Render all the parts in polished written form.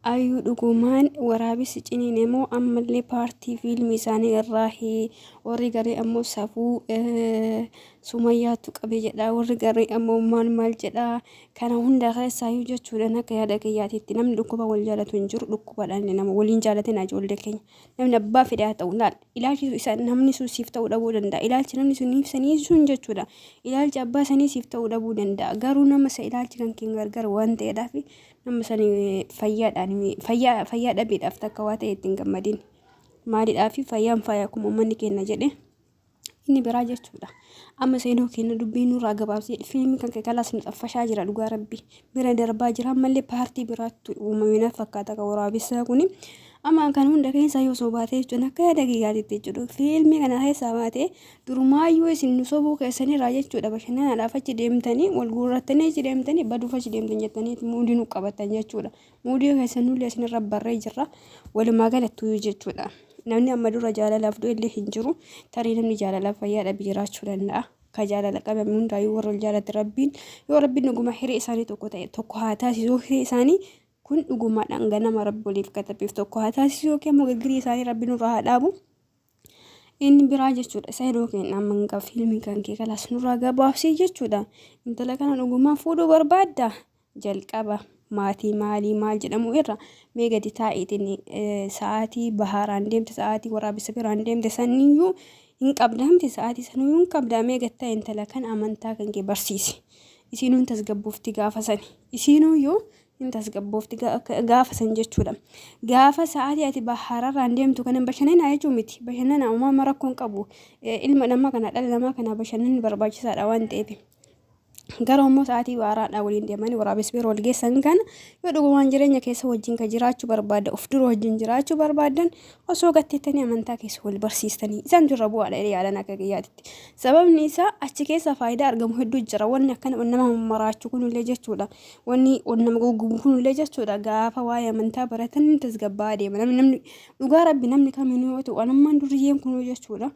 Ayuu dhugumaan waraabessi ciniine moo ammallee paartii fiilmii isaanii irraahi? Warri garee ammoo safuu sumayyaattu qabe jedha, warri garee ammoo maal maal jedha. Kana hunda keessaayyuu jechuudhaan akka yaada kiyyaatitti namni dhukkuba wal jaalatu hin jiru. Dhukkubaadhaan nama waliin jaalatina ijoollee keenya. Namni abbaa fedhe haa ta'u laal ilaalchi isa namni sun siif ta'uu dhabuu danda'a. Ilaalchi namni sun sanii sun jechuudha. Ilaalchi abbaa sanii siif ta'uu dhabuu danda'a. Garuu nama isa ilaalchi kan keen gargar waan ta'eedhaaf nama sanii fayyaadhaan fayyaa fayyaa dhabeedhaaf takka waa ta'e ittiin gammadin. Maaliidhaaf fayyaan faaya akkuma uummanni keenya jedhe. Inni biraa jechuudha. Amma seenoo keenya dubbii nurraa gabaabsee fiilmii kan kalaas nu xaffashaa jira dhugaa rabbi. Bira darbaa jira ammallee paartii biraatti uumame na fakkaata kan waraabessaa kuni. Amma kan hunda keessaa yoo osoo baatee jechuun akka yaada kiyyaatitti jechuudha. Fiilmii kana keessaa baatee durumaayyuu isin nu sobuu keessanirraa jechuudha bashannanaadhaaf achi deemtanii wal guurrattanii achi deemtanii baduuf achi deemtan jettanii muudii nu qabatan jechuudha. Muudii keessan nullee isinirra barree jirra. Walumaa galattuu jechuudha. Namni amma dura jaalalaaf du'e illee hin jiru. Tarii namni jaalalaaf fayyaa dhabe jiraachuu danda'a. Ka jaalala qabame hundaayyuu warra wal jaalate rabbiin yoo rabbiin dhuguma hiree isaanii tokko ta'e tokko haa taasisu hiree isaanii kun dhugumaadhaan ganama rabbi waliif katabeef tokko haa taasisu yookiin ammoo girgirii isaanii rabbi nurraa haa dhaabu. Inni biraa jechuudha isa yeroo keenya amma hin qabu fiilmiin kan kee kalaas nurraa gabaabsii jechuudha. Intala kana dhugumaan fuudhuu barbaadda? Jalqaba maatii maalii maal jedhamu irra mee gadi taa'iitiin sa'aatii bahaaraan deemte sa'aatii waraabessa biraan deemte saniyyuu hin qabda miti sa'aatii saniyyuu hin qabda mee gad taa'e intala kana amantaa kan kee barsiisi. Isiinuu hin tasgabboofti gaafa sani. Isiinuyyuu hin tasgabboofti gaafa san jechuudha. Gaafa sa'aatii ati bahaararraan deemtu kana bashannanaa jechuu miti. Bashannanaa uumama rakkoon qabu. Ilma namaa kana dhala namaa kana bashannanni barbaachisaadha waan ta'eef. Garuu immoo sa'aatii waaraadhaa waliin deemanii waraabessi bira wal geessan kana yoo dhugumaan jireenya keessa wajjin kan jiraachuu barbaaddan of dura wajjin jiraachuu barbaaddan osoo gatteettanii amantaa keessa wal barsiistanii isaan dura bu'aadha jedhee yaadan akka kiyyaatitti. Sababni isaa achi keessa faayidaa argamu hedduu jira. Wanni akkana nama maraachuu kunillee jechuudha. Wanni nama guggubu kunillee jechuudha. Gaafa waa'ee amantaa baratan tasgabbaa'aa deema. Namni dhugaa rabbi namni kamiinuu yoo ta'u anummaan duriyyeen kunuu jechuudha.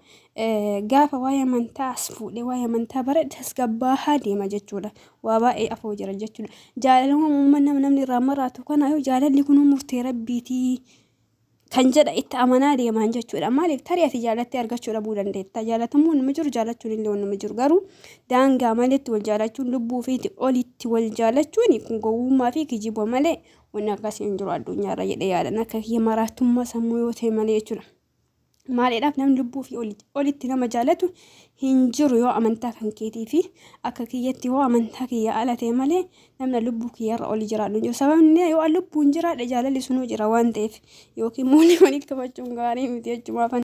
Gaafa waa'ee amantaa as fuudhee waa'ee amantaa bare tasgabbaahaa deema jechuudha. Waa baay'ee afoo jira jechuudha. Jaalaluma uummanni nama namni irraa maraatu kana yoo jaalalli kun murtee rabbiitii kan jedha itti amanaa deemaan jechuudha. Maaliif tarii ati jaalattee argachuu dhabuu dandeetta. Jaalatamuu nama jiru jaalachuun illee nama jiru garuu daangaa maletti wal jaalachuun lubbuu ofiitti olitti wal jaalachuun kun gowwummaa fi kijiba malee wanni akkasii hin jiru addunyaarra jedhee yaadan akka kiyya maraatummaa sammuu yoo ta'e malee jechuudha. Maaliidhaaf namni lubbuu fi olitti nama jaalatu hin jiru yoo amantaa kan keetii fi akka kiyyatti yoo amantaa kiyya ala ta'e malee namni lubbuu kiyyarra oli jiraadhu hin jiru. Sababni yoo lubbuun jiraadhe jaalalli sunuu jira waan ta'eef yookiin moonii walitti qabachuun gaarii miti jechumaafan.